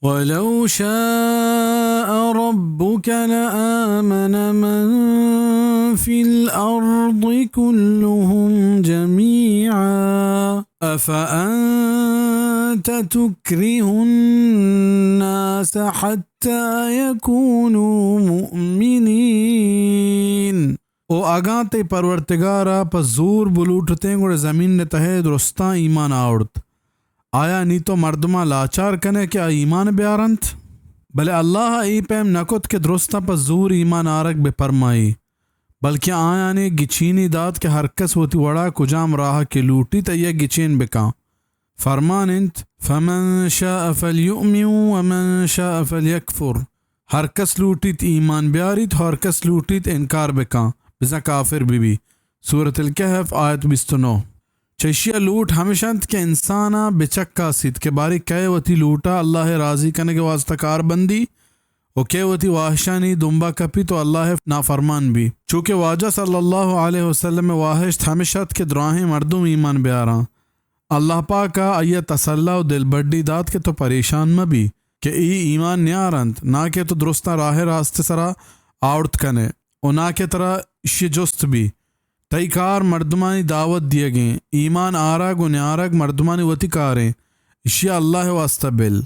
ولو شاء ربك لآمن من في الأرض كلهم جميعا أفأنت تكره الناس حتى يكونوا مؤمنين۔ او اگاں تئی پرورتگار ءَ پہ زور بلوٹتیں گڑا زمین ءِ تہ ءَ درستاں ایمان آورت۔ آیا نی تو مردماں لاچار کنئے کہ آ ایمان بیارنت؟ بلے اللہ ءَ اے پیم نہ کت کہ درستاں پہ زور ایمان آرگ بہ پرمائی، بلکیں آیانے گچینی دات کہ ہر کس وتی وڑا کجام راہ ءَ کہ لوٹیت آئی ءَ گچین بکاں۔ فرمان انت، فمن شاء فلیؤمن ومن شاء فلیکفر۔ ہر کس لوٹیت ایمان بیاریت، ہر کس لوٹیت انکار بکاں، بزاں کافر بہ بی۔ سورۃ الکہف، آیت بیست و نو۔ چہ ایشی ءَ لوٹ ہمیش انت کہ انسان ءَ بچکاسیت کہ باریں کئے وتی لوٹ ءَ اللہ ءِ راضی کنگ ءِ واستہ کار بندی و کئے وتی واہشانی دمب ءَ کپیت و اللہ ءِ نافرمان بی۔ چو کہ واجہ صلی اللہ علیہ وسلم ءِ واہشت ہمیش ات کہ دراہیں مردم ایمان بیاراں۔ اللہ پاک ءَ آئی ءَ تسلا و دلبڈی دات کہ تو پریشان مہ بی کہ اے ایمان نیارنت، نا کہ تو درستاں راہ ءِ راست ءِ سرا آورت کنئے و نا کہ ترا ایشی ءِ جست بی۔ تئی کار مردمانی دعوت دیگیں، ایمان آرگ و نیارگ مردمانی وتی کاریں، ایشی ءَ اللہ ءِ واستہ بل۔